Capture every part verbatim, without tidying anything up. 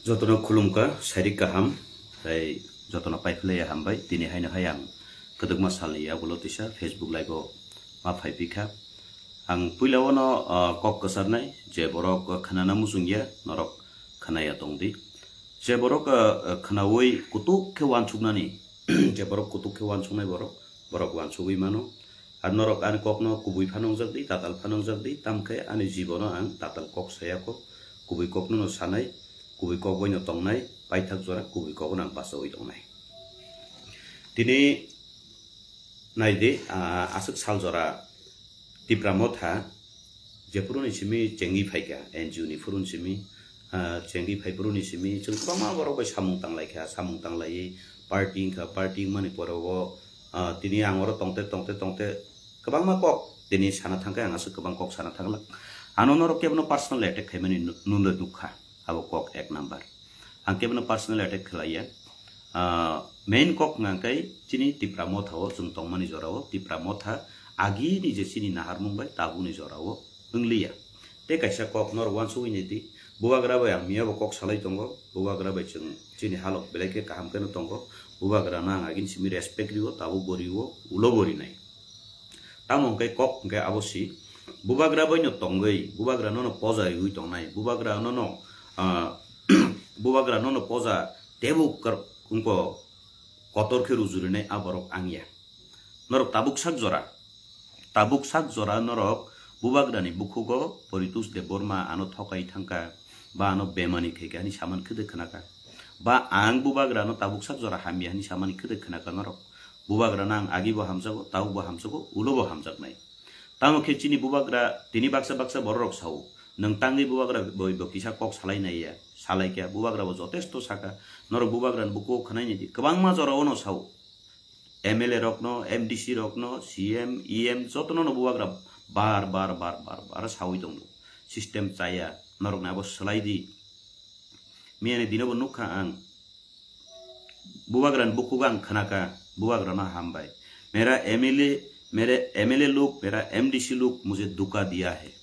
Jotono khulumkha, sairik kaham, tei jotono paiphlaiya hambai. Tini haino hai ang kwdwkma salni yagulo tisa Facebook live-o ma phaipikha. Ang puilao no, ah, kok kwcharnai, je borok khnana muchungya, norok khnaya tongdi. Je borok, ah, khnaui kutuk khe uansuknani, je borok kutuk khe uansuknai borok, borok uansugui mano. Ar norok ani kokno kubui phano wngjak di, tatal phano wngjak di, tamkhe ani jibono ang tatal kok saya kho, kubui kokno no sanai, kubui kok bai no tongnai, paithak jora kubui kokno ang bachaui tongnai. Tini nai di, ah, aswk sal jora Tipra Motha, jephuru ni simi chengwi phaikha, N G O ni phuru ni simi, ah, chengwi phai phuru ni simi, chwng kwbangma borok bai samung tanglaikha, samung tanglaiwi party wngkha, party wngmani pore o, ah, tini ang oro tongte, tongte, tongte kwbangma kok tini sana thangkhe, ang aswk kwbang kok sana thanglak. Ano norok kebono personal attack khaimani nu-, nunle nukha, abo kok ek number. Ang kebono personal attack khlaiya. Ah, main kok hwnkha khe chini Tipra Motha o chwng tongmani jora o, Tipra Motha agini je chini naharmung bai tabukni jora o wngliya. Tei kaisa kok norok uansugui nai di, Bubagra bai ang miyabo kok salai tongo, Bubagra bai chwng chini halok belai khe kaham kheno tongo, Bubagra no ang agini simi respect rio, tabuk bo rio, ulo bo rinai. Tamo hwnkhe kok hwnkhe abo si, Bubagra bai no tongwi, Bubagra no no poja riui tongnai, Bubagra no no, ah, Bubagra no no poja tebuk kar-, wngkho kotor khe rujurinai a borok wngya. Norok tabuk sak jora, tabuk sak jora norok Bubagrani bukhugo Poritos Debbarma ano thokai thangkha, ba ano bemani khaikha hwnwi samani khwdwk khnakha. Ba ang Bubagrano tabuk sak jora hamya hwnwi samani khwdwk khnakha norok. Bubagrano ang agibo hamjago, tabukbo hamjago, ulobo hamjaknai. Tamo khe chini Bubagra tini baksa baksa bororok sao, nwng tangwi Bubagra bai bo kisa kok salai naiya, salaikha, Bubagra bo jotesto sakha, norok Bubagrani bukhugo khwnai nai di, kwbangma jorao no sao. M L A rokno, M D C rokno, C M, E M jotono no Bubagra bar bar bar bar bar sawi tongo. System chaya, norokni abo swlai di. Miyani dino bo nukha ang. Bubagrani bukhugo ang khnakha, Bubagrano hambai. Mera M L A, mere M L A log, mera M D C log mujhe dhuka diya hai.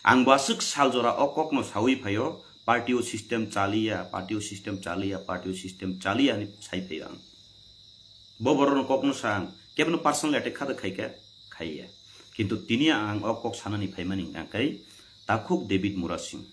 Ang bo aswk sal jora o kokno sawi phaio, party o system chaliya, party o system chaliya, party o system chaliya hwnwi sai phaio ang. Bo borokno kokno sa ang, kebono personal attack kha da khaikha, khaiya. Kintu tini ang o kok sanani phaimani hwnkha khe takhuk David Murasing.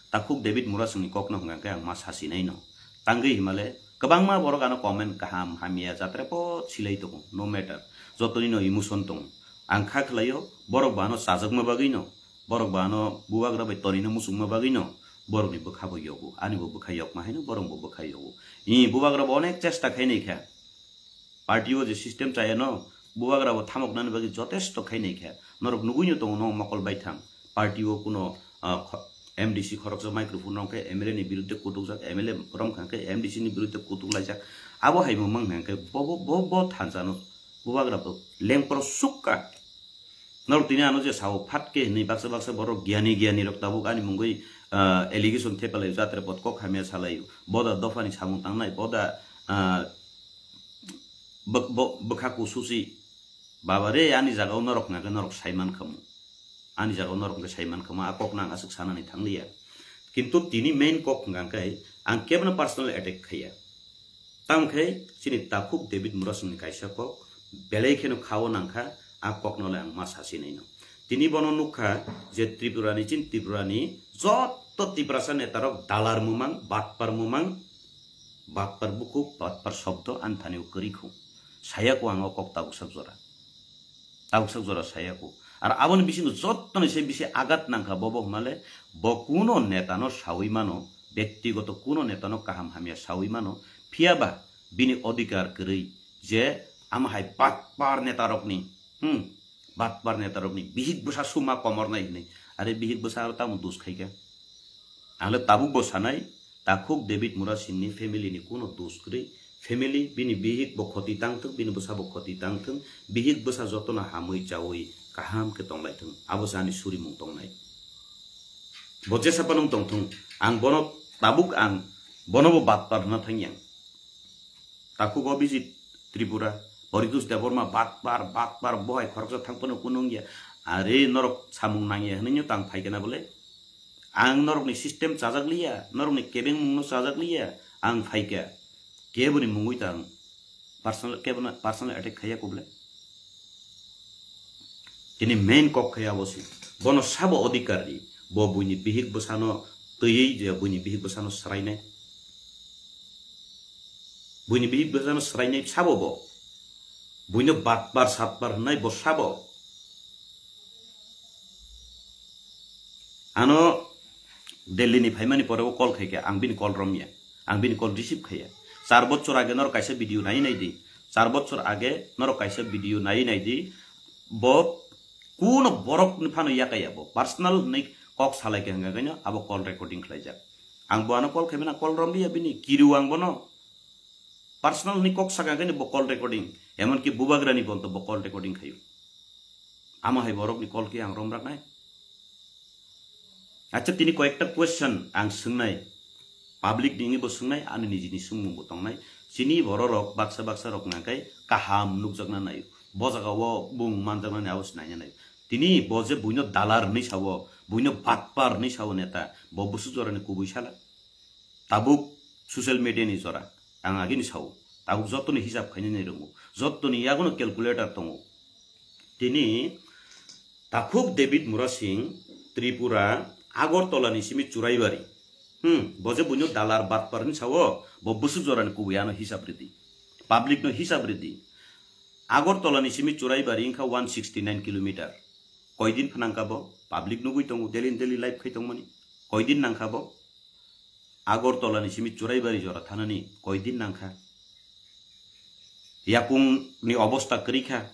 Takhuk David Murasingni kokno hwnkha khe ang ma sasinai no. Tangwi himale kwbangma borok ano comment kaham hamya jatra po silai tongo, no matter. Jotoni no emotion tongo. Ang kha khlaio, borok bo ano chajakma bagwi no, borok bo ano Bubagra bai tonina muchungma bagwi no, borokni bwkha bo yogo, ani bo bwkha yokma haino borok bo bwkha yogo. I Bubagra bo onek chesta khainai kha. Party o je system chayano, Bubagra bo thamoknani bagwi jotesto khainai kha. Norok nugui no tongo no mokol baithang. Party o kuno, ah, kho-, M D C khoroksa microphone rok khe M L A ni birudde kutukjak, M L A rom kha khe M D C ni birudde kutuk laijak. Abo hai bo mang hwnkhe bo, bo, bo, bo thansa no Bubagra bo lengpro sukka. Norok tini ano je sao phat khe hinwi baksa baksa borok giyani giyani rok tabuk ani mungwi, ah, allegation thepalai jatre pot kok hamya salai. Boda dophani samung tangnai, boda, ah, bwk-, bo-, bwkha kususi. Baba re, ani jagao norok hwnkha khe norok saiman khamu. Ani jagao norok hwnkhe saiman khamu, a kokno ang aswk sanani thangliya. Kintu tini main kok hwnkha khe ang kebono personal attack khaiya. Tamo khe chini takhuk David Murasingni kaisa kok, belai kheno khao nangkha, a kokno le ang ma sasinai no. Tini bono nukha je Tripura ni, chini Tripura ni jotto Tiprasa netarok dalar mumang, batpar mumang, batpar bukhuk, batpar shobdo ani thani o kwrwi khu. Saya kho ang o kok tabuk sak jora. Tabuk sak jora saya kho. Ar aboni bisingo jottoni se bisi agat nangkha bobo hwnale bo kuno netano sawi mano, bektigoto kuno netano kaham hamya sawi mano, phiyaba bini odhikar kwrwi je ama hai batpar netarokni, hmm, batpar netarokni bihik bwsa suma komornai hwnwi. Are bihik bwsa aro tamo dos khaikha? Ang le tabuk bo sanai, takhuk David Murasingni family ni kuno dos kwrwi. Family, bini bihik bo khoti tangthwng, bini bwsa bo khoti tangthwng, bihik bwsa jotono hamwi chawi kaham khe tonglaithwng, abo se ani surimung tongnai. Bo jesa phano wng tongthwng, ang bono tabuk ang bono bo batpar hwnna thangyang. Takhuk Abhijit Tripura, Poritos Debbarma batpar, batpar, bo hai khoroksa thang phano kuno wngya. Are norok samung nangya hwnwi no tang phaikhe na bole? Ang norokni system chajak liya, norokni kebengmungno chajak liya, ang phaikha. Keboni mungwi ta ang personal, kebono personal attack khaiya kobole. Tini main kok khaiya abo se. Bono sabo odhikar di. Bo buini bihik bwsano twiwi je buini bihik bwsano swrainai. Buini bihik bwsano swrainai sabo bo. Buino batpar satpar hwnwi bo sabo. Ano Delhi ni phaimani pore o call khaikha, ang bini call romya, ang bini call receive khaiya. Char bochor age norok kaisa video nai nai di, char bochor age norok kaisa video nai nai di, bo kuno borok ni phano yakaya bo personal hwnwi kok salai kha hwnka kaino abo call recording khlaijak. Ang bo ano call khaimani call romliya bini, kiriw ang bono. Personal ni kok saka khe bo call recording, emon ki bubagra ni bonto bo call recording khayo. Amo hai borok ni call ki ang rom raknai. Acha tini koyekta question ang swngnai, public ni bo swngnai, ani nijini swngmung bo tongnai. Chini borok rok baksa baksa rok nangkai kaham nukjakna nayo. Bo jaga o bung manjaknani abo se naina nayo. Tini bo je buino dalar hinwi sao, buino batpar hinwi sao neta, bo bwswk jorani kubui sala. Tabuk social media ni jora, ang agini sao, tabuk jotoni hisab khainani rongo, jotoni yagono calculator tongo. Tini takhuk David Murasing, Tripura, Agartala ni simi Churaibari. Hmm, bo je buino dalar batpar hinwi sao, bo bwswk jorani kubui ano hisab ridi. Public no hisab ridi. Agartala ni simi Churaibari wngkha one sixty nine kilometer. Koidin phanangkha bo, public nugui tongo, daily daily live khai tongmani. Koidin nangkha bo? Agartala ni simi Churaibari jora thanani koidin nangkha. Yakung ni obosta kwrwi kha.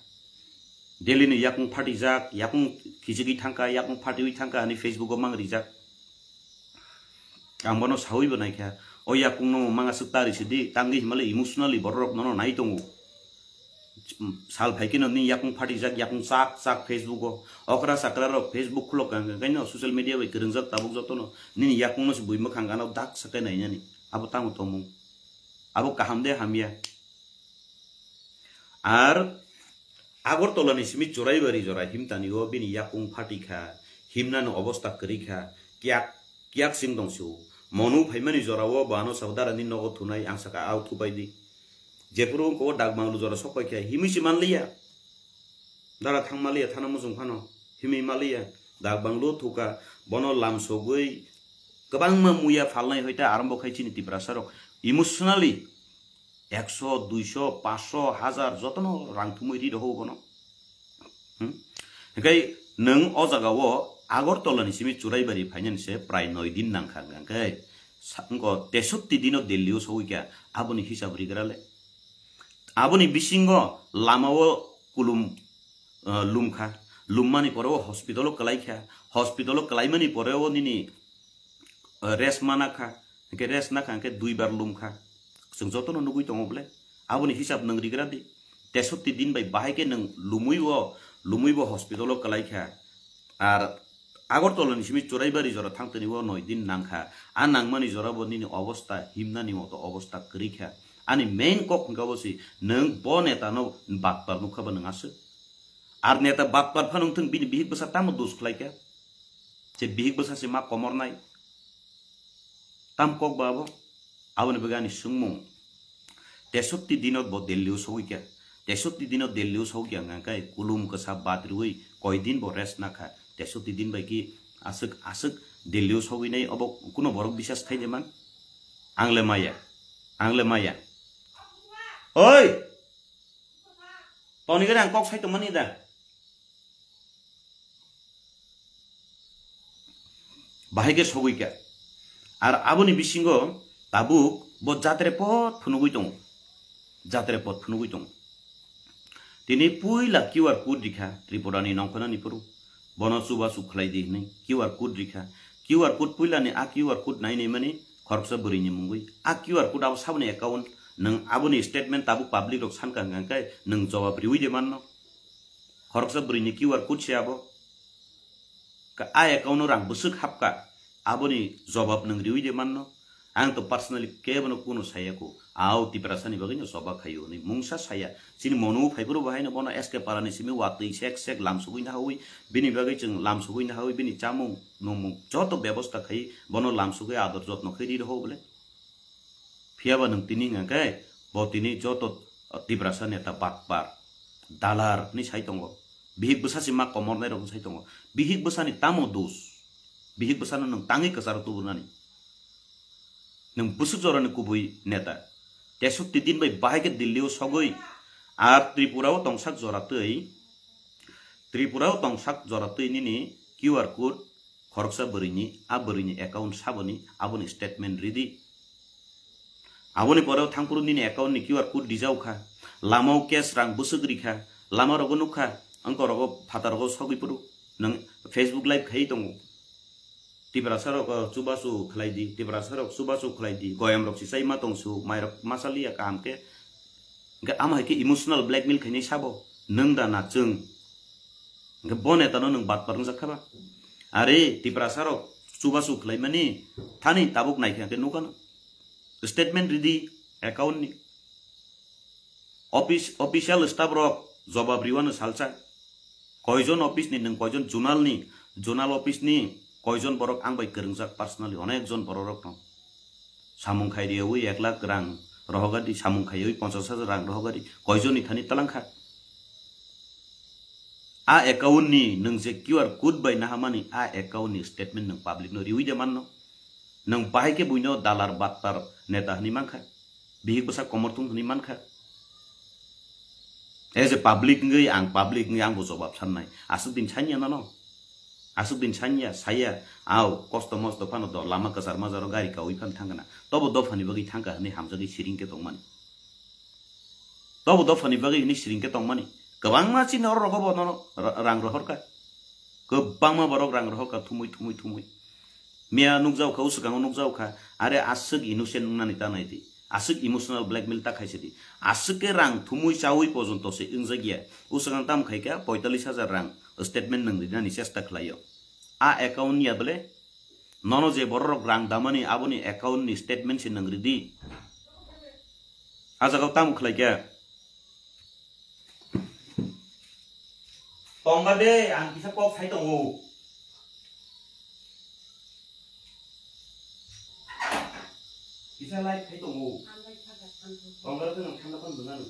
Delhi ni yakung phatijak, yakung khichigwi thangkha, yakung phatiwi thangkha, ani Facebook o mang rijak. Ang bono sawi bo naikha. O yakung no manga swk tari sidi, tangwi himale emotionally borok nono nai tongo. Sal phai khe no ni yakung phatijak, yakung chak chak Facebook o. Okra chakra rok Facebook khulok kang kang kaino social media bai kwrwngjak tabuk jotono. Nini yakung no se bui mwkhang gana dak sakai nainani. Abo tamo tongmung. Abo kaham de hamya. Ar Agartala ni simi Churaibari jora himtani o bini yakung phatikha, himnani obosta kwrwi kha, kiyak kiyak sing tong sio. Monu phaimani jora o bo ano sabo dara ni nogo thunai ang saka au thupai di. Jephuru wngkha o dak banglu jora sok pai khe himwi se manliya. Dara thang maliya thana muchung phano himwi maliya. Dak banglu thuka bono lam sogwi kwbangma muya phalnai hoita arambo khai chini Tiprasa rok emotionally ekso, duiso, paanso, hajar jotono rang thumwi ri rohor bono. Hmm? Hinkhe nwng o jaga o Agartala ni simi Churaibari phainani se prai noi din nangkha hwnkhe sa-, wngkha tesotti dino Delhi o sogwi kha, aboni hisab rigra le. Aboni bisingo lama o kulum, eh, lumkha, lummani pore o hospital o kwlaikha, hospital o kwlaimani pore o nini rest mana kha, hwnkhe rest nakha hwnkhe duibar lumkha. Chwng jotono nugui tongo bole. Aboni hisab nwng rigra di. Tesotti din bai bahai khe nwng lumui bo, lumui bo hospital o kwlai kha. Ar Agartala ni simi Churaibari jora thangtani o noi din nangkha. A nangmani jora bo nini obosta himnani moto obosta kwrwi kha. Ani main kok hwnkha bo se nwng bo neta no batpar nukha ba nwng aswk. Ar neta batpar phano wngthung bini bihik bwsa tamo dos khlai kha. Je bihik bwsa se ma komornai. Tam kok ba abo? Aboni bagwi ani swngmung. Tesotti dino bo Delhi o sogwi kha. Tesotti dino Delhi o sogwi kha hwnkha khe kulum kwsa bad rwui koi din bo rest nakha. Tesotti din bai ki aswk aswk Delhi o sogwi nai obo kuno borok bisas khai de man? Ang le maya. Ang le maya. Oi! Toni gari ang kok sai tongmani da. Bahai khe sogwi kha. Ar aboni bisingo tabuk bo jatre pot phunugwi tongo. Jatre pot phunugwi tongo. Tini puila Q R code rikha Tripura ni nongkhornani phuru. Bono chubachu khlai di hwnwi Q R code rikha. Q R code puilani a Q R code nai nai mani khoroksa bwrwini mungwi. A Q R code abo saboni account, nwng aboni statement tabuk public rok sankha hwnkha khe nwng jawab riwi de manno. Khoroksa bwrwini Q R code se abo. Ka-, a account o rang bwswk hapkha, aboni jawab nwng riwi de manno. Ang to personally kebono kuno sayako. Ao Tiprasani bagwi no choba khaio hwnwi mungsa saya. Chini mono phaiphuru bo haino bono S K Parani simi watwi sek sek lamsugwi nahawi, bini bagwi chwng lamsugwi nahawi, bini chamung nungmung joto bebosta khai bono lamsugwi ador jotno khai ri rw bole. Phiyaba nwng tini hwnka khe bo tini joto Tiprasa neta batpar, dalar hwnwi sai tongo. Bihik bwsa si ma komornai rok sai tongo. Bihik bwsani tamo dos? Bihik bwsano nwng tangwi kwcharo tubunani. Nwng bwswk jorani kubui neta. Tesukti din bai bahai khe Delhi o sogwi. Ar Tripura o tongsak jora twi, Tripura o tongsak jora twi nini Q R code khoroksa bwrwini, a bwrwini account saboni, aboni statement ridi. Aboni pore o thangphuru nini account ni Q R code rijao kha. Lama o cash rang bwswk rikha. Lama rogo nukha. Angko rogo phata rogo sogwi phuru. Nwng Facebook live khai tongo. Tiprasa rok, uh, chubachu khlai di, Tiprasa rok chubachu khlai di, goyam rok si chai ma tong su, mai rok ma chaliya kaham khe. Hwnkhe ama hai khe emotional blackmail khainai sabo, nwng da na chwng. Hwnkhe bo neta no nwng batpar wngjak kha ba? Are Tiprasa rok chubachu khlai mani thani tabuk nai kha khe nukha no. Statement ridi account ni. Office, official staff rok jobab riwano salsa. Koijon office ni nwng koijon zonal ni, zonal office ni koijon borok ang bai kwrwngjak personally onek jon borok rok no. Samung khai riyawi ek lakh rang rohogadi, samung khaiwi ponchash hajar rang rohogadi, koijon ni thani talangkha. A account ni nwng je Q R code bai nahamani a account ni statement nwng public no riwi de manno. Nwng bahai khe buino dalar battar neta hwnwi mankha. Bihik bwsa komorthung hwnwi mankha. As a public wngwi ang public wngwi ang bo jobab sannai. Aswk din sanya nano. Aswk din sanya, saya, au, kosto mosto phano do lama kwchar majaro gari kaui phan thangkana. Tobo dophani bagwi thangka hwnwi hamjagwi siring khe tongmani. Tobo dophani bagwi hwnwi siring khe tongmani. Kwbangma chini oro rogo bo nono ra-, rang rohorkha. Kwbangma borok rang rohorkha thumui, thumui, thumui. Miya nukjao kha, uswkango nukjao kha. Are aswk innocent wngnani ta nai di. Aswk emotional blackmail ta khaisa di. Aswk khe rang thumui chaui pojonto se wngjak ya. Uswkang tam khai kha poitallis hajar rang statement nwng rinani chesta khlaio. A account ya bole? Nono je bororok rang damani aboni account ni statement se nwng ridi. A jaga o tamo khlai khe? Tongba de, ang kisa kok sai tongo. Kisa light khai tongo. Tongba de nang thanda pan bwna nang.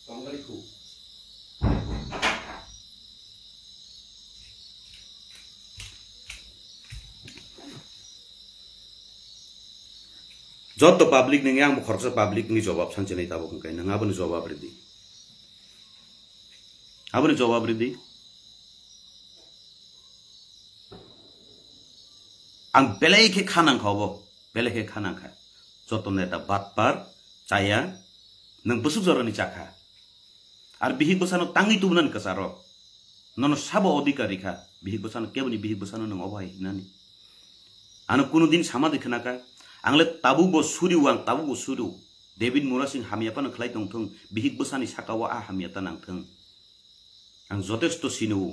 Tongba de khu. Joto public nungya ang bo khoroksa public ni jobab sanchini tabuk hwnkhe nung aboni jobab ridi. Aboni jobab ridi. Ang belai khe khanang kha obo, belai khe khanang kha. Joto neta batpar chaya, nung bwswk jorani chakha. Ar bihik bwsano tangwi tubunani kwcharo. Nono sabo odhikar rikha, bihik bwsano keboni bihik bwsano nung obo hai hinani. Ano kunu din sama de khnaka, ang le tabuk bo suriu, ang tabuk bo suriu. David Murasing hamya phano khlai tongthung, bihik bwsani sakao a hamya ta nangthung. Ang jotesto sinio,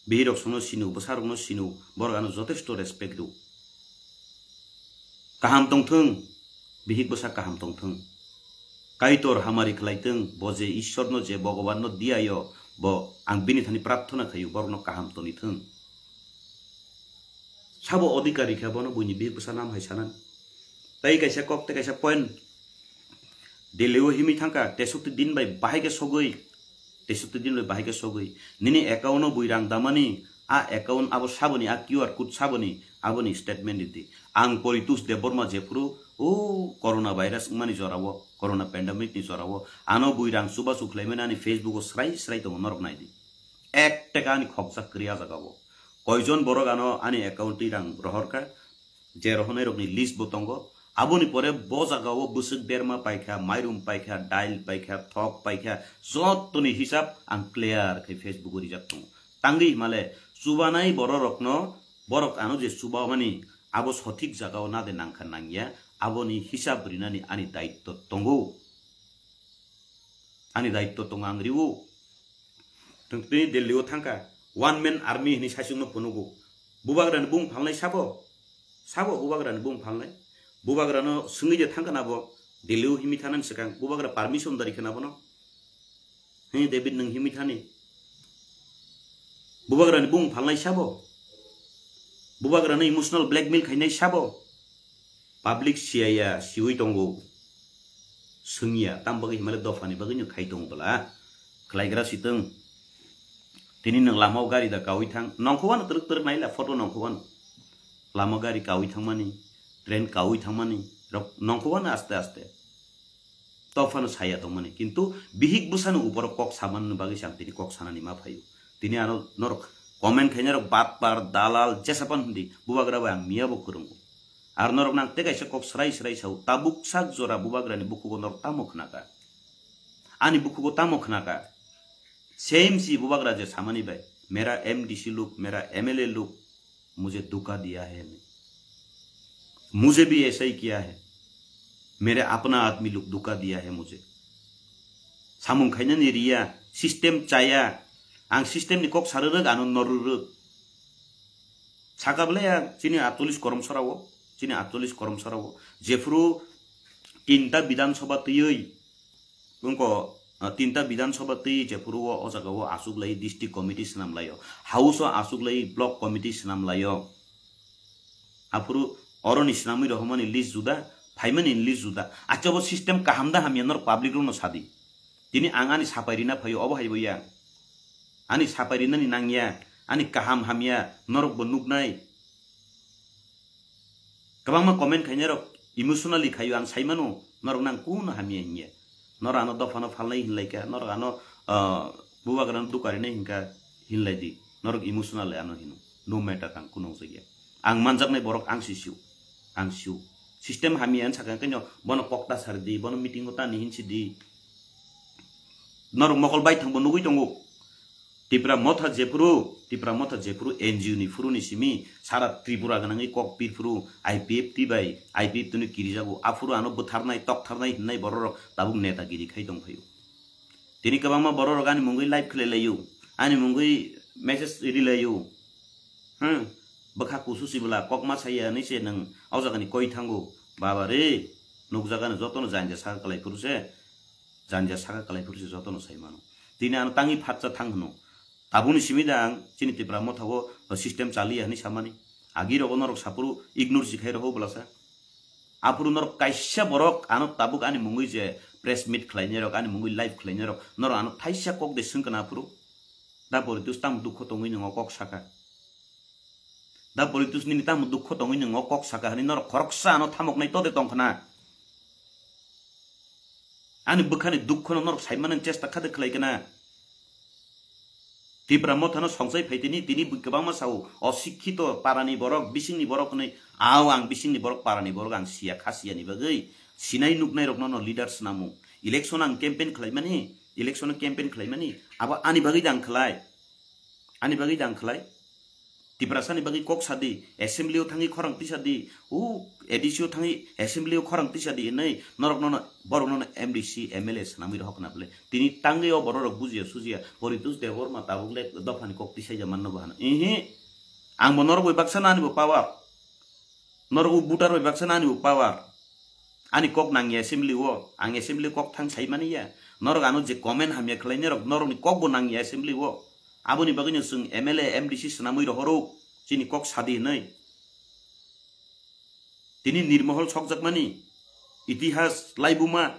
bihirok songno sinio, bwsarokno sinio, borok ano jotesto respect rw. Kaham tongthung, bihik bwsa kaham tongthung. Kaitor hamari khlaithung, bo je Ishwarno je Bhagwanno diyayo, bo ang bini thani prarthona khaio, borokno kaham tonithung. Sabo odhikar rikha bono buini bihik bwsa nam hai sanan. Tei kaisa kok tei kaisa point. Delhi o himwi thangkha, tesukti din bai bahai khe sogwi, tesukti din bai bahai khe sogwi. Nini account o bui rang damani, a account abo saboni, a Q R code saboni, aboni statement ridi. Ang Poritos Debbarma jephuru, o corona virus wngmani jorao, corona pandemic ni jorao, ano bui rang chubachu khlaimani ani Facebook o srai srai tongo, norok naidi. Ek teka ani khokjak kwrwi a jagao. Koijon borok ano ani account twi rang rohorkha, je rohornairokni list bo tongo. Aboni pore bo jagao bwswk berma paikha, mairum paikha, dail paikha, thok paikha, jottoni hisab ang clear khe Facebook o rijak tongo. Tangwi himale chubanai bororokno, borok ano je chubamani abo sothik jagao nade nangkha nangya, aboni hisab rinani ani daitto tongo. Ani daitto tongo ang riwo. Tongtwi Delhi o thangkha, one man army hinwi saichungno phunugo. Bubagrani bung phalnai sabo? Sabo bubagrani bung phalnai? Bubagrano swngwi de thangkha na bo, Delhi o himwi thanani swkang, bubagra permission dari khana bono. He David, nwng himwi thani? Bubagrani bung phalnai sabo? Bubagrano emotional blackmail khainai sabo? Public siyaya, siwi tongo. Swngya, tam bagwi himale dophani bagwi no khai tongo bwla. Khlaigra sitwng. Tini nwng lama o gari da kawi thang, nongkhowano twrwk twrwk naila photo nongkhowano. Lama gari kawi thangmani, train kawi thangmani, rok nongkhowano aste aste. Tophano saya tongmani, kintu bihik bwsani uporo kok samanini bagwi se ang tini kok sanani ma phaio. Tini ano norok comment khainai rok batpar, dalal, jesapan hindi, bubagra bai ang miya bo kwrwngo. Ar norok nang tei kaisa kok srai srai sao, tabuk sak jora bubagrani bukhugo norok tamo khnaka? Ani bukhugo tamo khnaka? Same si bubagra je samani bai, mera M D C log, mera M L A log, mujhe dhuka diya hai, mujhe bhi aisa hi kiya hai, mere apna admi log dhuka diya hai mujhe. Samung khainani riya, system chaya, ang system ni kok sarwrwk, ano norwrwk. Saka bwlai ya chini atchollish koromsarao, chini atchollish koromsarao, jephuru tinta Bidhan Sabha twiwi, wngko, ah, tinta Bidhan Sabha twi jephuru o, o jaga o aswk lai district committee swnam laio, house o aswk lai block committee swnam laio. Aphuru oroni swnamwi rohormani list juda, phaimani list juda. Acha bo system kaham da hamya norok public rokno sadi. Tini ang ani sapai rina phaio, obo hai bo ya. Ani sapai rinani nangya, ani kaham hamya norok bo nuknai. Kwbangma comment khainai rok emotionally khaio, ang saimano norok nang kuno hamya hinya. Norok ano dophano phalnai hinlai kha, norok ano, ah, bubagrano dukarinai hinka hinlai di. Norok emotionally ano hino. No matter, ang kuno wngjak ya. Ang manjaknai borok ang si sio. Ang sio. System hamya hinwi sakha khe no bono kok ta sar di, bono meeting o ta ni hinsi di. Norok mokol bai thangbo nugwi tongo. Tipra Motha jephuru, Tipra Motha jephuru N G O ni phuru ni simi sara Tripura gwnangwi kok pirphuru I P F T bai, I P F T no kirijago, aphuru ano bwtharnai, toktharnai hinnai bororok tabuk netagiri khai tongphaio. Tini kwbangma bororok ani mungwi live khlai laio, ani mungwi message ri laio. Hmm, bwkha kusu sibwla kokma saya hinwi se nwng o jagani koi thango. Baba re, nukjagano jotono janja saka kwlai phuru se. Janja saka kwlai phuru se jotono sai mano. Tini ano tangwi phatsa thang hwno. Tabukni simi da ang chini Tipra Motha o system chaliya hinwi samani. Agi rogo norok saphuru ignore si khai rogo bwlasa. Aphuru norok kaisa borok ano tabuk ani mungwi je press meet khlainai rok, ani mungwi live khlainai rok, norok ano thaisa kok de swngkha na aphuru. Da Poritus tamo dukho tongwi nwngo kok saka. Da Poritus nini tamo dukho tongwi nwngo kok saka hinwi norok khoroksa ano thamoknai tode tongkhna. Ani bwkhani dukhono norok saimanani chesta khade khlai kana. Tipra Mothano songchai phai tini, tini bw-, kwbangma sao, osikhito parani borok, bisingni borok hwnwi, ao ang bisingni borok, parani borok ang siya, kha siyani bagwi, sinai nuknai rokno no leader swnamo. Election ang campaign khlaimani, election campaign khlaimani, abo ani bagwi da ang khlai. Ani bagwi da ang khlai. Tiprasani bagwi kok sadi, assembly o thangwi khorang tisa di, o A D C o thangwi assembly o khorang tisa di hinwi norok nono, borok nono M D C, M L A swnamwi rohor khna bwle. Tini tangwi o borok rok bujiya sujiya, Poritus Debbarma tabuk le dophani kok tisaija manno bo hano. Ihi, ang bo norok bai baksa no ani bo power. Norok o voter bai baksa no ani bo power. Ani kok nangya assembly o, ang assembly o kok thang sai mani ya. Norok ano je comment hamya khlai norok, norok ni kok bo nangya assembly o. Aboni bagwi no chwng M L A, M D C swnamwi rohoro, chini kok sadi hinwi. Tini nirmohol sokjakmani, itihas laibuma,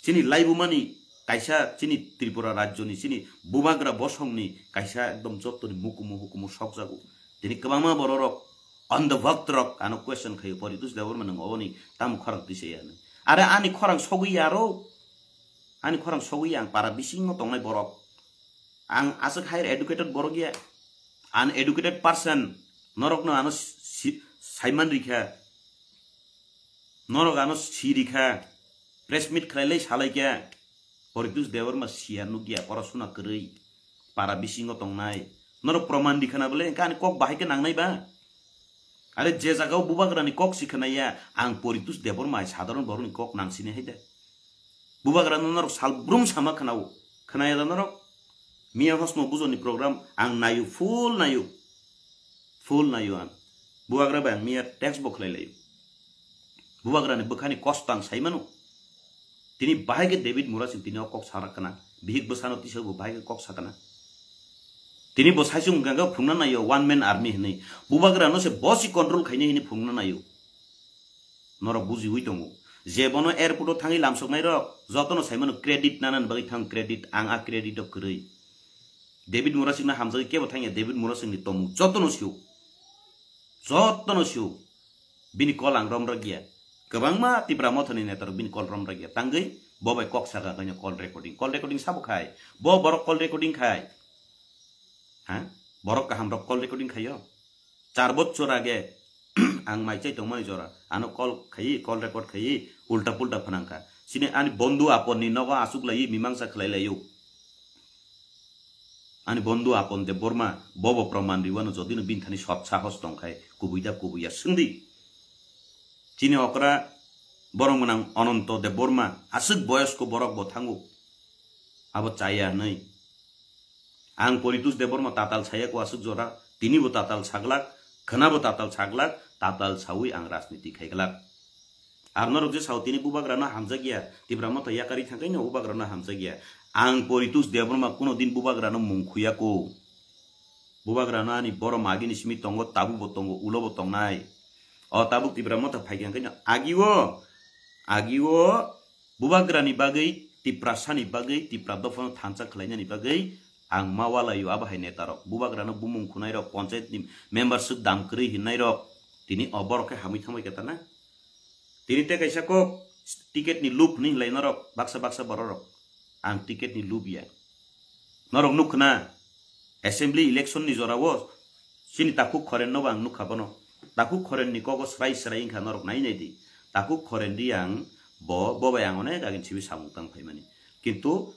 chini laibumani kaisa chini Tripura rajyoni chini bubagra bosongni kaisa ekdom jottoni mukumu hukumu sokjago. Tini kwbangma bororok, on the vote rok ano question khaio, Poritus Debbarma nwng oboni tamo khorang tisa ya hinwi. Are ani khorang sogwi ya aro, ani khorang sogwi ya ang para bisingo tongnai borok. Ang aswk higher educated borok ya, uneducated person, norokno ano si-, saiman rikha, norok ano si rikha, press meet khlai lai salai kha, Poritus Debbarma siya nukya, porasuna kwrwi, para bisingo tongnai, norok proman rikha na bole, hwnkhe ani kok bahai khe nangnai ba? Are je jagao bubagrani kok si khwnai ya, ang Poritus Debbarma hai sadharon borokni kok nang sini hai de. Bubagrano norok salbrum sama khwnao. Khwnaya da norok? Miya hosno bujoni program ang nayo, full nayo. Full nayo ang. Bubagra bai ang miya text bo khlai layo. Bubagrani bwkhani kosto ang sai mano. Tini bahai khe David Murasing tini o kok sarak kana. Bihik bwsano tisa bo bahai khe kok sakana. Tini bo saisung hwnkha khe phungna naio one man army hinwi. Bubagrano se bosi control khainai hinwi phungna naio. Norok bujiwi tongo. Je bono airport o thangwi lamsoknai rok, jotono sai mano credit nanani bagwi thang credit, ang a credit o kwrwi. David Murasing no hamjagwi kebo thangya, David Murasing ni tomung jotono sio. Jotono sio. Bini call ang rom ragya. Kwbangma Tipra Motha ni neta rok bini call rom ragya. Tangwi bo bai kok saka kanya call recording. Call recording sabo khai. Bo borok call recording khai. Ha? Borok kaham rok call recording khaio. Char bochor age ang mai chai tongmani jora. Ano call khai, call record khai, ulta pulta phanangkha. Sini ani bondhu apon ni nogo asuk lai mimangsa khlai laio. Ani bondhu apon Debbarma bobo proman riwano jodi no bini thani sot sahos tongkhai kubui da kubui ya swngdi. Chini okra borok mwnang Ananto Debbarma aswk boyosko borok bo thango. Abo chaya hwnwi. Ang Poritus Debbarma tatal saya ko aswk jora, tini bo tatal saglak, khwna bo tatal saglak, tatal sawi ang rajniti khaiglak. Ar norok je sao tini bubagrano hamjakya, Tipra Motha yakarwi thangkhaino bubagrano hamjakya. Ang Poritus Debbarma kuno din bubagrano mung khuyako. Bubagrano ani borom agini simi tongo, tabuk bo tongo, ulo bo tongnai. O tabuk Tipra Motha phaikha hwnkhe agio, agio bubagrani bagwi, Tiprasani bagwi, Tipra dophano thansa khlainani bagwi ang ma walaio abo hai netarok. Bubagrano bumung khunairok, ponchayatni member swk dam kwrwi hinnairok tini o borok khe hamwi thangbai khe tana. Tini tei kaisa kok ticket ni lup hwnwi hinlai norok baksa baksa bororok. Ang ticket ni lup ya. Norok nuk khna assembly election ni jora o chini takhuk khoren no bo ang nukha bono. Takhuk khoren ni kogo srai srai wngkha norok nai nai di. Takhuk khoren di ang bo, bo bai ang onek agin sibi samung tang phaimani. Kintu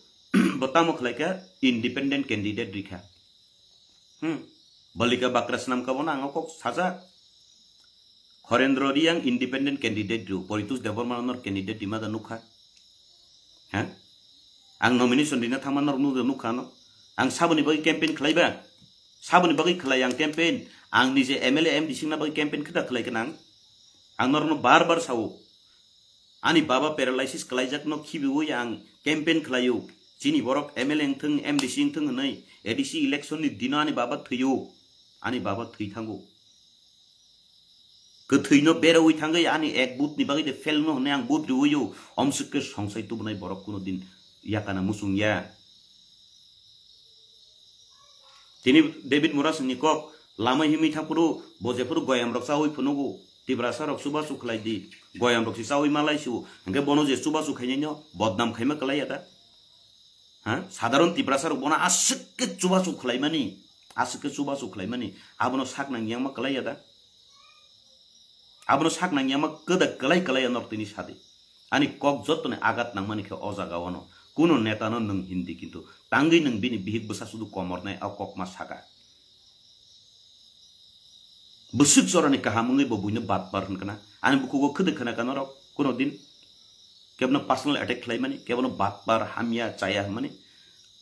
bo tamo khlai kha independent candidate rikha. Hmm. Balika bakra swnam ka bono ang o kok sajak. Khorendro Riang independent candidate ru, Poritus Debbarma nor candidate rima da nukha. Ha? Ang nomination rina thangma nor nuk nukha no. Ang saboni bagwi campaign khlaiba. Saboni bagwi khlai ang campaign. Ang nije M L A M D C na bagwi campaign khita khlai khe nang. Ang norno bar bar sao. Ani baba paralysis khlaijakno khibiwi ang campaign khlaio. Chini borok M L A wngthung, M D C wngthung hwnwi A D C election ni dino ani baba thwio. Ani baba thwi thango. Kwthwino berawi thangwi ani ek vote ni bagwi de fail no hwnwi ang vote riwio. Omswk khe songsai tubunai borok kuno din yakana muchung ya. Tini David Murasing ni kok lama himwi thangphuru bo jephuru goyam rok chawi phunugo, Tiprasa rok chubachu khlai di, goyam rok se chawi malai su, hwnkhe bono je chubachu khainai no bodnam khaima kwlai ya da? Ha? Sadharon Tiprasa rok bono aswk khe chubachu khlaimani, aswk khe chubachu khlaimani, abono sak nang yang ma kwlai ya da? Abono sak nang yang ma kwda kwlai kwlai ya norok tini sadi. Ani kok jottoni agat nangmani khe o jaga o no. Kuno neta no nwng hindi kintu tangwi nwng bini bihik bwsa sudu komornai o kok ma saka. Bwswk jorani kaham wngwi bo buino batpar hwnkha na. Ani bukhugo khwdwk khna ka norok kuno din. Kebono personal attack khlaimani, kebono batpar hamya chaya hwnmani.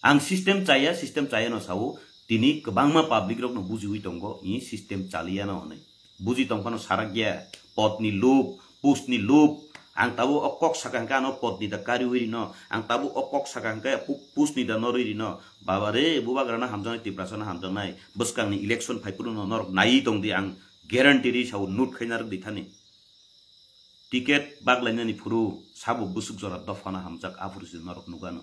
Ang system chaya, system chaya no sao, tini kwbangma public rokno bujiwi tongo, i system chaliya no hwnwi. Buji tong phano sarak ya, podni lub, postni lub. Ang tabuk o kok saka hwnkhe ano podni da kariwi rino, ang tabuk o kok saka hwnkhe pu-, postni da norwi rino. Baba re, bubagrano hamjaknai, Tiprasano hamjaknai, bwskangni election phaiphuru no norok naiwi tong di, ang guarantee ri sao, note khaina rwk di thani. Ticket baglainani phuru sabo bwswk jora dophano hamjak, aphuru se norok nukano.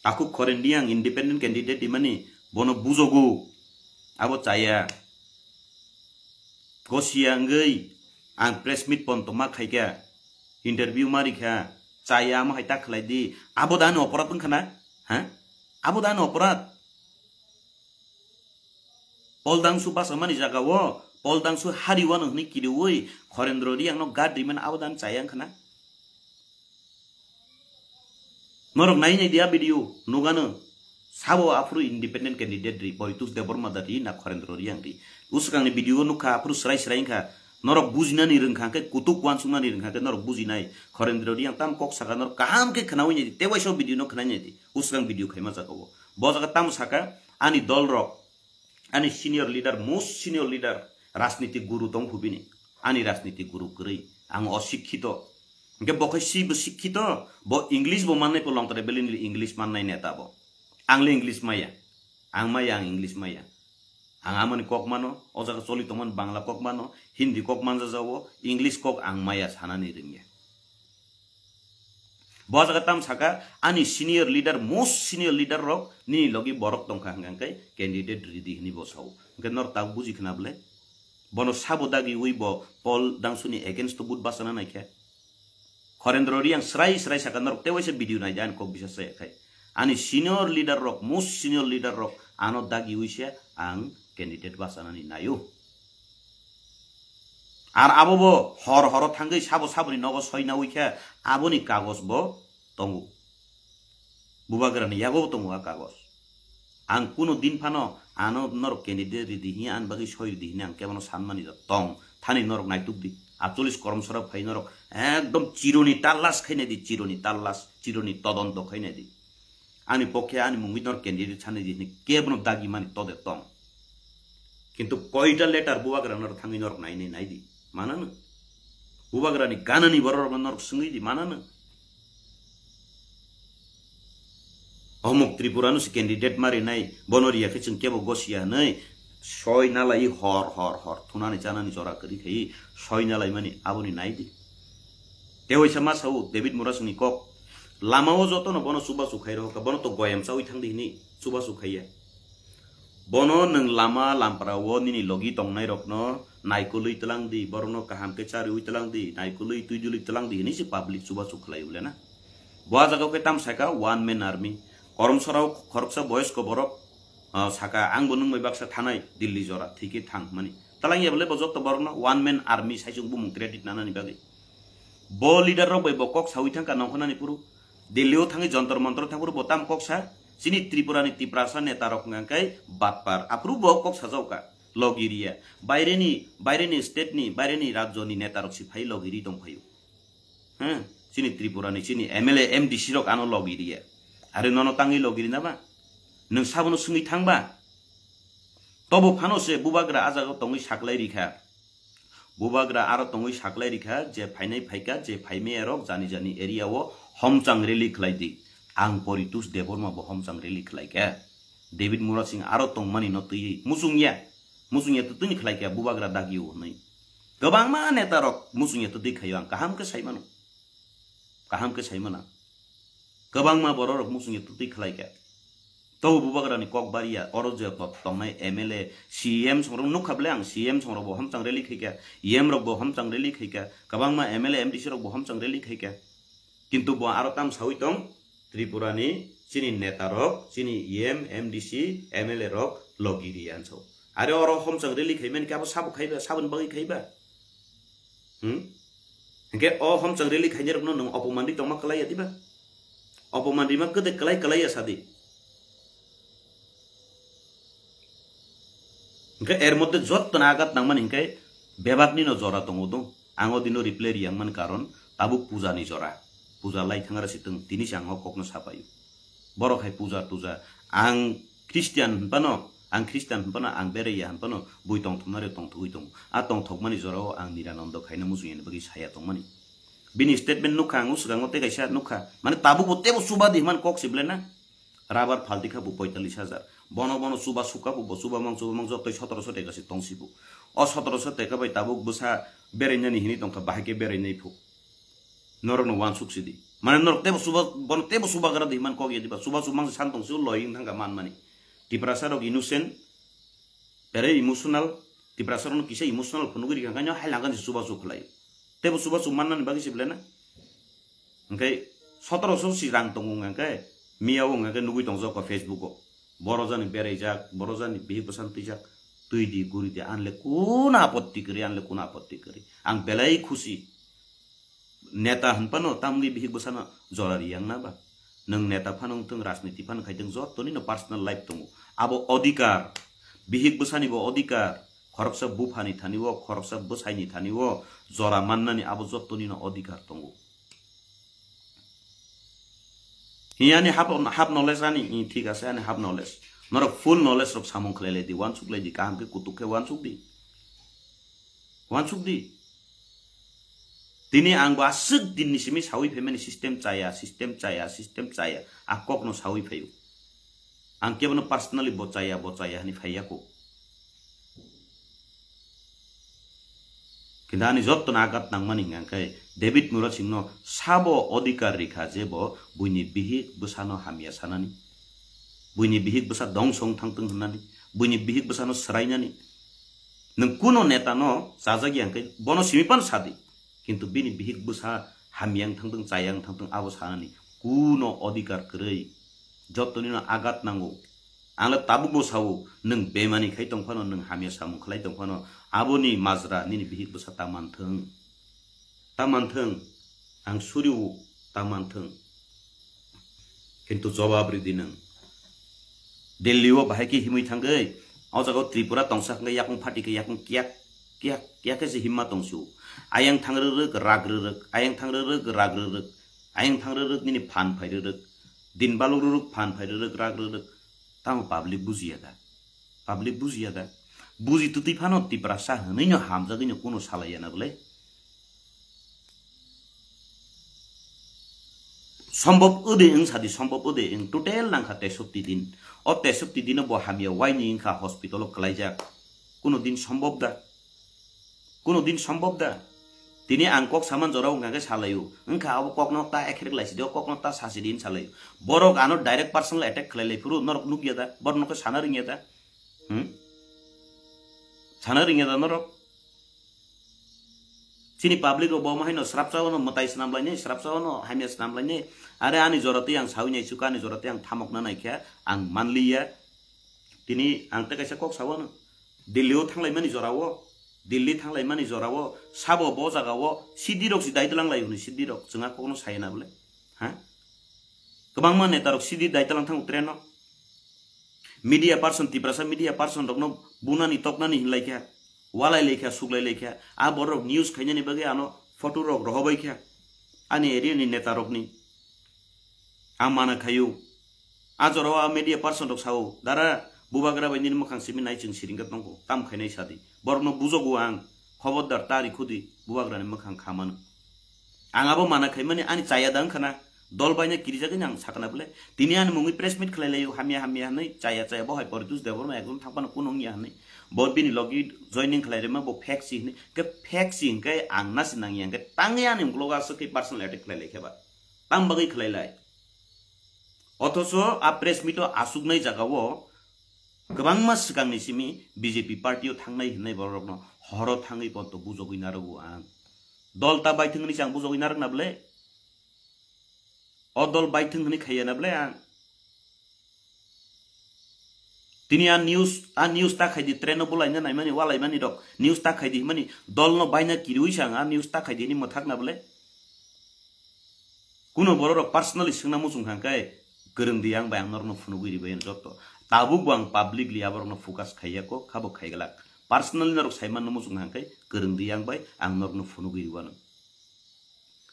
Takhuk Khoren Reang independent candidate imani bono bujogo, abo chaya. Gosiya wngwi ang press meet ponto ma khaikha, interview ma rikha, chaya amo hai ta khlai di, abo da ani oporad wngkha na? Ha? Abo da ani oporad? Poldangsu basa mani jaga o, Poldangsu hari wano hwnwi kiriwi Khorendro Reang no guard rimani abo dan chaya wngkha na? Norok nai nai dia video nugano. Sabo aphuru independent candidate ri, Boitus Debbarma da ri na Khorendro Reang ri. Usukangni video o nukha aphuru srai srai wngkha. Norok bujinani rwngkha khe, kutuk uansuknani rwngkha khe norok bujinai. Khorendro Reang tam kok saka norok kaham khe khnaui nai di, tei waisa video no khnai nai di. Usukang video khaima jaga o. Bo jaga tamo saka, ani dol rok, ani senior leader, most senior leader, rajniti guru tong hubini. Ani rajniti guru kwrwi. Ang osikkito. Hingke bo khe si bo sikkito, bo English bo mannai po longtare belini English mannai neta bo. Ang le English maya. Ang maya, ang English maya. Ang amoni kok mano, o jaga choli tongmani Bangla kok mano, Hindi kok manjajago, English kok ang maya sanani rwngya. Bo jaga tam saka, ani senior leader, most senior leader rok nini logi borok tongkha hingka hingke candidate ridi hini bo sao. Hingke nor tak buji khna bwle? Bono sabo dagi ui bo Paul Dangsuni against to vote bachana naikhe. Khorendro Riang srai srai saka norok tewaisa video naidi ani kok bisa saya khai. Ani senior leader rok, most senior leader rok ano dagi ui se ang candidate bachanani naio. Ar abo bo hor horo thangwi sabo saboni nogo soina ui khe aboni kagos bo tongo. Bubagrani yago tongo a kagos. Ang kuno din phano ano norok candidate ridi hiya ani bagwi soi ridi hini ang kebono sanmani da tong. Thani norok naituk di. Atcholis koromsora phai norok ekdom chironi talas khainai di, chironi talas, chironi todonto khainai di. Ani pokhe ani mungwi norok candidate sanai di hini kebono dagi mani tode tong. Kintu koita letter bubagra norok thangwi norok nainai nai di. Manano. Bubagrani ganani borok norok swngwi di manano. Omuk Tripura no se candidate mari nai, bono riya khe chwng kebo gosiya hinwi soi nalai hor hor hor thunani chanani jora kwrwi khai soi nalai mani aboni nai di. Tewaisa ma sao David Murasingni kok, lama o joto no bono chubachu khai rohor kha, bono to goyam chawi thang di hinwi chubachu khaiya. Bono nwng lama lampra o nini logi tongnai rokno naikolwi tlang di, borokno kaham khe chariwi tlang di, naikolwi twidulwi tlang di hinwi se public chubachu khlai ule na. Bo a jaga o khe tam saka one man army. Koromsora o khoroksa boyosko borok, ah, saka ang bo nwng bai baksa thanai Delhi jora thwi khe thang hwnmani. Talang ya bole bo joto borokno one man army sai chwng bumung credit nanani bagwi. Bo leader rok bai bo kok sawi thangkha nongkhornani phuru. Delhi o thangwi Jantar Mantar thang phuru bo tam kok sa. Chini Tripura ni Tiprasa neta rok hwnka khe batpar. Aphuru bo kok sajao ka. Logiriya. Baire ni, baire ni state ni, baire ni rajyo ni neta rok si phai logiri tong phaio. He? Chini Tripura ni, chini M L A, M D C rok ano logiriya. Are nono tangwi logiri na ba? Nwng sabono swngwi thang ba? Tobo phano se bubagra a jaga tongwi saklai rikha. Bubagra aro tongwi saklai rikha, je phainai phaikha, je phaimaya rok jani jani area o homchang rally khlai di. Ang Poritus Debbarma bo homchang rally khlai kha. David Murasing aro tongmani no twi muchungya. Muchungya twtwini khlai kha bubagra dagi o hwnwi. Kwbangma neta rok muchungya twtwi khaio ang kaham khe sai mano. Kaham khe sai mano. Kwbangma borok rok muchungya twtwi khlai kha. Tobo bubagrani kok bariya, oro je to-, tongnai M L A, C M songrok nukha bole ang, C M songrok bo homchang rally khaikha, E M rok bo homchang rally khaikha, kwbangma M L A, M D C rok bo homchang rally khaikha. Kintu bo aro tam sawi tong, Tripura ni chini neta rok, chini E M, M D C, M L A rok logi ri anso. Are oro homchang rally khaimani khe abo sabo khaiba, saboni bagwi khaiba. Hmm? Hingke o homchang rally khainai rokno nwng opoman ri tongma kwlai ya diba? Opoman rima kwdek kwlai kwlai ya sadi. Hingke er moddhe jottoni agat nangmani hingke bebakni no jora tongo dong. Ang o dino reply riyang mani karon tabuk puja ni jora. Puja lai thangra sitwng tini se ang o kokno sapaio. Borok hai puja tuja. Ang Christian hinphano, ang Christian hinphano ang beraiya hinphano bui tongthoknare tongthogwi tongo. A tongthokmani jorao ang Nirananda khaina muchungya ni bagwi saya tongmani. Bini statement nukha ang o swkango tei kaisa nukha. Mane tabukbo tebo chuba di himani kok se belai na. Rabar phalti kha bo poitallis hajar. Bono bono chuba sukha bo, bo chuba mang chuba mang jotoi sotoroso teka se tong si bo. O sotoroso teka bai tabuk bwsa berainani hinwi tongkha, bahai khe berainai phu. Norokno wansuk sidi. Mane norok tebo chuba, bono tebo chubagra di himani kok ya diba. Chuba chumang se san tong si o loi wng thangkha manmani. Tiprasa rok innocent, tere emotional, Tiprasa rokno kisa emotional phunugwi rikha, hingkhe hailangkha ni chuba chu khlai. Tebo chuba chu mannani bagwi se belai na. Hingkhe sotoroso si rang tongo hingkhe miya o hingkhe nugwi tongjak o Facebook o. Boro jani beraijak, boro jani bihik bwsan twijak, twi di guri di, anle kuno apotti kwrwi, anle kuno apotti kwrwi. Ang belai khusi. Neta hinphano tamni bihik bwsano jora riyang na ba? Nwng neta phano wngthung, rajniti phano khaithung, jottoni no personal life tongo. Abo odhikar, bihik bwsani bo odhikar, khoroksa buphani thani o, khoroksa bwsaini thani o jora mannani abo jottoni no odhikar tongo. Hiyani half, half knowledge ani, i, thik ase, ani half knowledge. Norok full knowledge rok samung khlai lai di, wansuk lai di, kaham khe kutuk khe wansuk di. Wansuk di. Tini ang bo aswk din ni simi sawi phaimani system chaya, system chaya, system chaya. A kok no sawi phaio. Ang kebo no personally bo chaya, bo chaya hani phaiya ko. Kintu ani jotto no agat nangmani hwnkha khe David Murasing no sabo odhikar rikha je bo buini bihik bwsano hamya sanani. Buini bihik bwsa dongso wng thangtwng hwnani. Buini bihik bwsano swrainani. Nwng kuno neta no chajak ya hwnkhe bono simi phano sadi. Kintu bini bihik bwsa hamya wng thangtwng, chaya wng thangtwng abo sanani kuno odhikar kwrwi. Jotoni no agat nango. Ang le tabuk bo sao, nwng bemani khai tong phano, nwng hamya samung khlai tong phano, aboni majra nini bihik bwsa ta manthwng. Ta manthwng, ang suriwo ta manthwng. Kintu jobab ridi nwng. Delhi o bahai khe himwi thangwi, o jaga o Tripura tongsa hwnkhe yakung phati khe yakung kiyak, kiyak, kiyak khe se himma tongsu. Ayang thangrwrwk, ragrwrwk, ayang thangrwrwk, ragrwrwk, ayang thangrwrwk nini phan phairwrwk, din baluk rwrwk, phan phairwrwk, ragrwrwk. Tamo public bujiya da? Public bujiya da? Buji twtwi phano Tiprasa hwnwi no hamjagwi no kuno salaiya na bwle? Sombhob ode wng sadi, sombhob ode wng, total nangkha tesopti din. O tesopti dino bo hamya waini wngkha hospital o kwlaijak. Kuno din sombhob da? Kuno din sombhob da? Tini ang kok saman jora wngkha khe salaio. Wngkha abo kokno ta ekhrek laisidi, o kokno ta sasidi hin salaio. Borok ano direct personal attack khlai lai phuru norok nukya da? Borok nokhe sana rwngya da? Hmm? Sana rwngya da norok? Chini public rok bo haino srapsa no mwtai swnam lainai, srapsa no hamya swnam lainai. Are ani jora twi ang sawi nai chukha, ani jora twi ang thamok na nai kha, ang manliya. Tini ang tei kaisa kok sawano. Delhi o thanglaimani jora o, Delhi thanglaimani jora o, sabo bo jaga o, C D rok si dai tlang lai hwnwi C D rok chwng a kokno saya na bwle? Ha? Kwbangma neta rok C D dai tlang thango train o. Media person, Tiprasa media person rokno bunani toknani hinlai kha, walai lai kha, suklai lai kha. A borok news khainani bagwi ano photo rok rohobai kha. Ani area ni neta rokni. Ang mana khaio. A jora o a media person rok sao, "Dara, bubagra bai nini mwkhang simi nai chwng siring khe tongkho, tam khainai sadi." Borokno bujogo ang, khobordar ta rikhudi, bubagrani mwkhang khamano. Ang abo mana khaimani ani chaya da wngkhana, dol baina kirijagwi ang sakna bwle. Tini ani mungwi press meet khlai laio, hamya hamya hwnwi, chaya chaya bo hai Poritus Debbarma ekdom thangphano kuno wngya hwnwi. Bo bini logi joining khlai rima bo fake si hwnwi, khe fake si hwnkhe ang nasi nangya hwnkhe tangwi ani uklogo aswk khe personal attack khlai lai khe ba. Tam bagwi khlai lai. Othocho a press meet o achuknai jaga o kwbangma swkangni simi B J P party o thangnai hwnwi borokno horo thangwi ponto bujogwi narwgo ang. Dol ta baithwng hwnwi se ang bujogwi narwkna bwle? O dol baithwng hwnwi khaiya na bwle ang? Tini a news, a news ta khaidi, train no bulaina naimani, walaimani rok news ta khaidi himani, dol no baina kiriwi se ang a news ta khaidi hini mwthakna bwle? Kuno borok rok personally swngna muchung kha khe, kwrwng di yang bai ang norokno phunugwi ribai ang jotto. Tabuk bo ang publicly aborokno focus khaiya ko, khabo khaiglak. Personally norok saimanno muchung kha khe, kwrwng di yang bai ang norokno phunugwi riwano.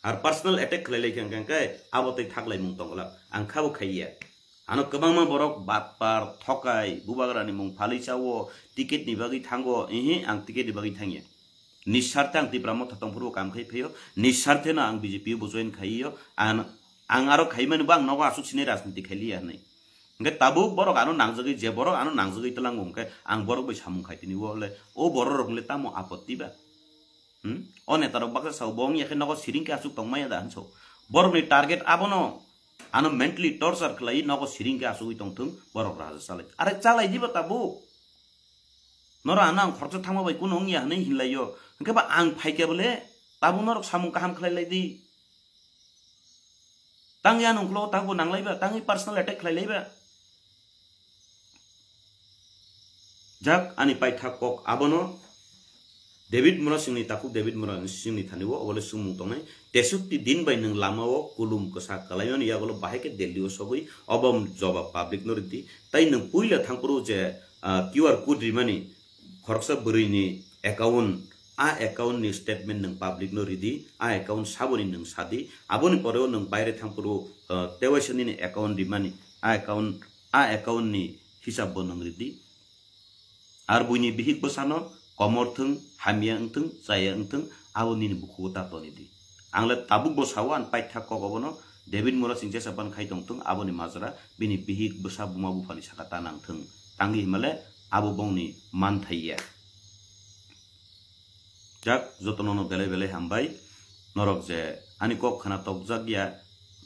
Ar personal attack khlai lai kha khe, abo tei thaklaimung tongglak. Ang khabo khaiya. Ano kwbangma borok batpar, thokai, bubagrani mung phalwi chawo, ticket ni bagwi thango, ihi ang ticket ni bagwi thangya. Niswarte ang Tipra Motha tongphuru kam khai phaio, niswarte no ang B J P o bo join khaiyo, ang, ang aro khaimani bo ang nogo aswk sinai rajniti khailiya hwnwi. Hwnkhe tabuk borok ano nangjagwi, je borok ano nangjagwi twlango hwnkhe ang borok bai samung khai tini o le, o borok rok le tamo apotti ba? Hmm? O neta rok baksa sao bo wngya khe nogo siring khe aswk tongmaya da hinso. Borok ni target abono, ano mentally torture khlai nogo siring khe aswk tongthung borok raja chalai. Are chalai diba tabuk? Norok ano ang khoroksa thangma bai kuno wngya hwnwi hinlaio. Hwnkhe ba ang phaikhe bole tabuk norok samung kaham khlai lai di. Tang ya nungklo tangbo nanglaiba, tangwi personal attack khlai laiba. Jak ani paithak kok abono David Murasingni takhuk David Murasingni thani o obole sumung tongnai. Tesukti din bai nwng lama o kulum kwsa kalaimani yagolo bahai khe Delhi o sogwi obo jobab public no ridi. Tai nwng puila thangphuru je, ah, Q R code rimani khoroksa bwrwi ni account, a account ni statement nwng public no ridi, a account saboni nwng sadi, aboni pore o nwng baire thangphuru, ah, tewaisa nini account rimani, a account, a account ni hisab bo nwng ridi. Ar buini bihik bwsano komor thwng, hamya wngthwng, chaya wngthwng, abo nini bukhugo ta toni di. Ang le tabuk bo sao, ang paitha kok obono David Murasing jesa ban khai tong thung, aboni majra bini bihik bwsa buma buphani saka ta nang thung. Tangwi himale abo bongni manthai ya. Jak, jotono no belai belai hambai. Norok je ani kok khana tokjak ya,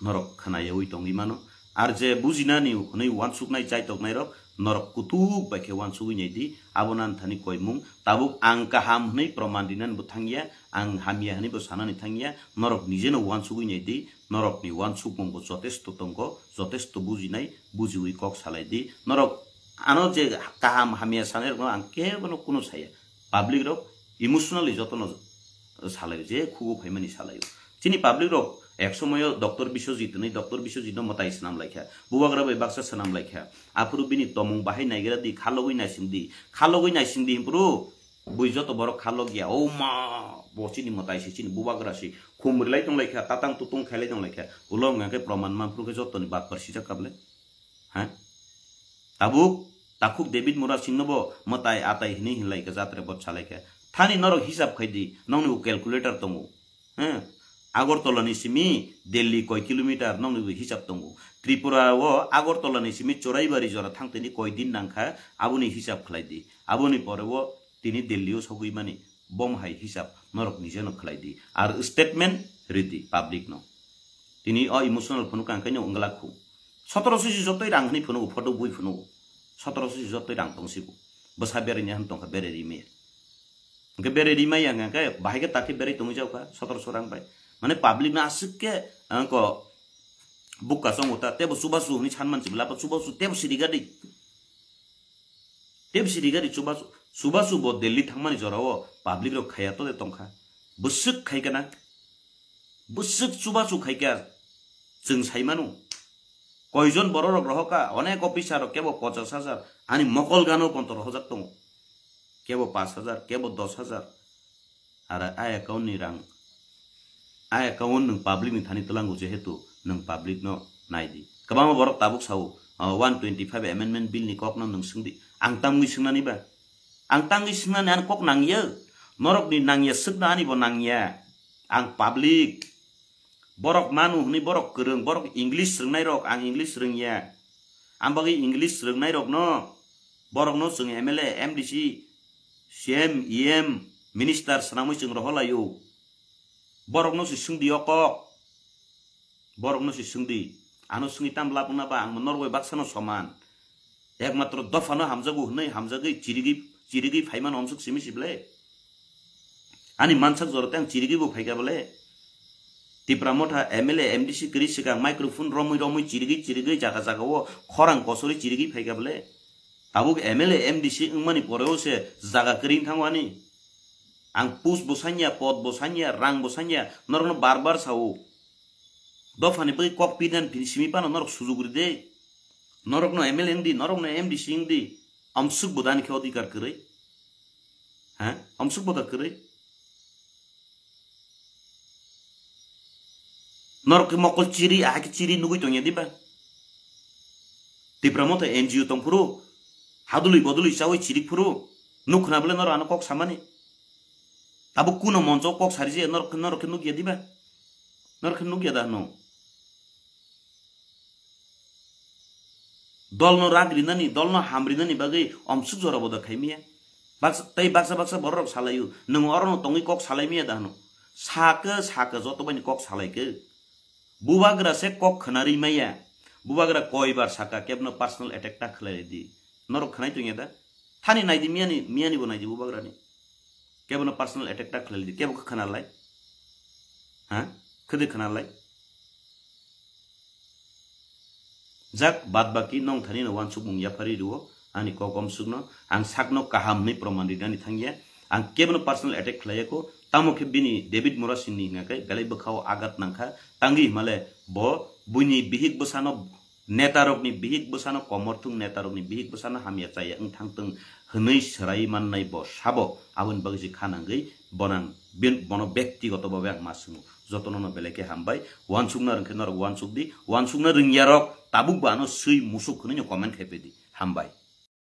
norok khana yawi tongwi mano. Ar je bujinani hwnwi wansuknai chaitoknairok, norok kutuk bai khe wansugwi nai di. Abo nan thani koimung. Tabuk ang kaham hwnwi proman rinani bo thangya, ang hamya hwnwi bo sanani thangya. Norok nijeno wansugwi nai di. Norokni wansukmung bo jotesto tongo, jotesto bujinai, bujiwi kok salai di. Norok ano je kaham hamya sanairokno ang kebono kuno saya. Public rok emotionally jotono salaio, je khugo phaimani salaio. Chini public rok ek somoyo Doctor Biswajit hwnwi, Doctor Biswajit no mwtai swnam laikha, bubagra bai baksa swnam laikha. Aphuru bini tomung bahai naigra di, khalogwi naising di, khalogwi naising di himpuru bui joto borok khalok ya. O ma, bo chini mwtai si, chini bubagra si, khumri lai tong laikha, tatang tutung khailai tong laikha. Ulo wngkha khe proman manphuru khe jotoni batpar sijak kable. Ha? Tabuk, takhuk David Murasing no bo mwtai atai hwnwi hinlai khe jatre bot salai khe. Thani norok hisab khai di, nongni bo calculator tongo. Ha? Agartala ni simi Delhi koi kilometer nongni bo hisab tongo. Tripura o Agartala ni simi Choraibari jora thangtini koi din nangkha, aboni hisab khlai di. Aboni pore o tini Delhi o sogwi mani, bom hai hisab norok nijeno khlai di. Ar statement ridi public no. Tini o emotional phunuk ang khaino wngla khu. Sotoroso si jotoi rang hwnwi phunugo, photo bui phunugo. Sotoroso si jotoi rang tong sibo. Bwsa berai ni han tongkha, berai ri maya. Hwnkhe berai ri maya hwnkhe bahai khe takhe berai tongwi jao kha sotoroso rang bai. Mane public no aswk khe, angko bukka chongo ta, tebo chubachu hwnwi sanman sibla, chubachu tebo sirigadi. Tebo sirigadi chubachu, chubachu bo Delhi thangmani jorao public rok khaya to de tongkha. Bwswk khai kana? Bwswk chubachu khaikha, chwng saimano. Koijon bororok rohokha, onek officer rok kebo pochas hajar, ani mokol gano ponto rohojak tongo. Kebo pash hajar, kebo dos hajar. Ara a account ni rang, a account nwng public ni thani twlango, jehetu nwng public no nai di. Kwbangma borok tabuk sao, o, one twenty five amendment bill ni kok no nwng swng di. Ang tamwi swngnani ba? Ang tangwi swngnani ani kok nangya. Norok ni nangya swkna ani bo nangya. Ang public. Borok manu hwnwi borok kwrwng, borok English rwngnai rok, ang English rwngya. Ang bagwi English rwngnai rok no, borok no chwng M L A, M D C, C M, E M, minister swnamwi chwng rohor laio. Borok no se swngdi o kok. Borok no se swngdi. Ano swngwi tam lab wngna ba, ang bo norok bai baksa no soman. Ekmatro dopha no hamjago hwnwi hamjagwi chirigwi, chirigwi phaimano omswk simi si ble. Ani mansak jora tei ang chirigwi bo phaikha bole. Tipra Motha M L A, M D C kwrwi swkang microphone romwi romwi chirigwi chirigwi jaga jaga o khorang kosorwi chirigwi phaikha bole. Tabuk M L A, M D C wngmani poreo se jaga kwrwi wngthango ani. Ang post bo sanya, pod bo sanya, rang bo sanya, norokno bar bar sao. Dophani bagwi kok pinan phini simi phano norok sujuk ride. Norokno M L A wngdi, norokno M D C wngdi. Amsuk bo dani khe odhikar kwrwi. Ha? Amsuk bo da kwrwi. Norok khe mokol chiri, aha khe chiri nugwi tongya diba? Tipra Motha N G O tongphuru, hadului bodului chawi chirik phuru, nukhna bole norok ano kok samani. Tabuk kuno moncho kok sari je norok, norok khe nukya diba? Norok khe nukya da hwno? Dolno rag rinani, dolno ham rinani bagwi omsuk jora boda khai miya. Baksa, tei baksa baksa bororok salaio, nwng orono tongwi kok salai miya da hwno? Saka, saka joto baini kok salai khe. Bubagra se kok khwnarwi maya. Bubagra koibar saka kebno personal attack ta khlai di. Norok khwnai tongya da? Thani naidi miyani, miyani bo naidi bubagrani. Kebono personal attack ta khlai di, kebo khe khwnalai. Ha? Khwdwi khwnalai. Jak, bad baki nong thani no wansukmung yaphari rwo, ani kok omsukno, ang sakno kaham hwnwi proman rinani thangya, ang kebono personal attack khlaiya kho, tamo khe bini David Murasing ni hwnga khe belai bwkhao agat nangkha, tangwi himale bo buini bihik bwsano, netarokni bihik bwsano, komorthung netarokni bihik bwsano hamya chaya wng thangtwng hwnwi swrai mannai bo sabo, aboni bagwi se kha nangwi bonang bin-, bono bektigoto babe ang ma swngo. Jotono no belai khe hambai. Wansukna rwngkhe norok wansuk di. Wansukna rwngya rok tabuk bo ano swi musuk hwnwi no comment khai pedi. Hambai.